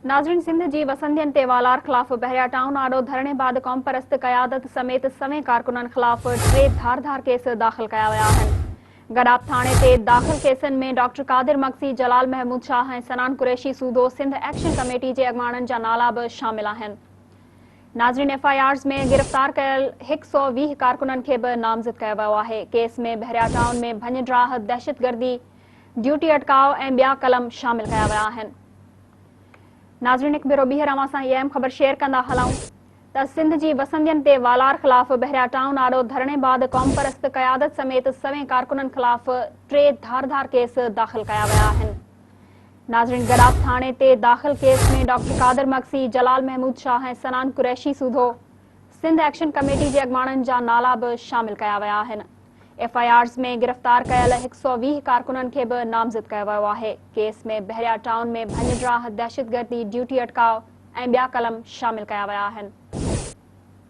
ناظرين سنڌ جي وسندين تي والار خلاف بحريا ٽائون آڏو ڌرڻي بعد قومپرست قيادت سميت سوين ڪارڪنن خلاف ٽي ڌار ڌار ڪيس داخل ڪيا ويا آهن. گڏاپ ٿاڻي تي داخل ڪيسن ۾ ڊاڪٽر قادر مگسي، جلال محمود شاهه ۽ صنعان قريشي سوڌو سنڌ ايڪشن ڪميٽي جي اڳواڻن جا نالا به شامل آهن. ناظرين ايف I آرز ۾ گرفتار ڪيل 120 ڪارڪنن کي به نامزد ڪيو ويو آهي. ڪيس ۾ بحريا ٽائون ۾ ڀڃ ڊاهه، دهشتگردي، ڊيوٽي اٽڪاء ۽ ٻيا قلم شامل ڪيا ويا آهن. ناظرين هڪ ڀيرو ٻيهر اوهان سان هي اهم خبر شيئر ڪندا هلون ته سنڌ جي وسندين تي والار خلاف بحريا ٽائون آڏو ڌرڻي بعد قومپرست قيادت سميت سوين ڪارڪنن خلاف ٽي ڌار ڌار ڪيس داخل ڪيا ويا آهن. ناظرين گڏاپ ٿاڻي تي داخل ڪيس ۾ ڊاڪٽر قادر مگسي، جلال محمود شاهه ۽ صنعان قريشي سوڌو سنڌ ايڪشن ڪميٽي جي اڳواڻن جا نالا به شامل ڪيا ويا آهن. ايف I آرز ۾ گرفتار ڪيل 120 ڪارڪنن کي به نامزد ڪيو ويو آهي. ڪيس ۾ بحريا ٽائون ۾ ڀڃ ڊاهه، دهشتگردي، ڊيوٽي اٽڪاء ۽ ٻيا قلم شامل ڪيا ويا آهن.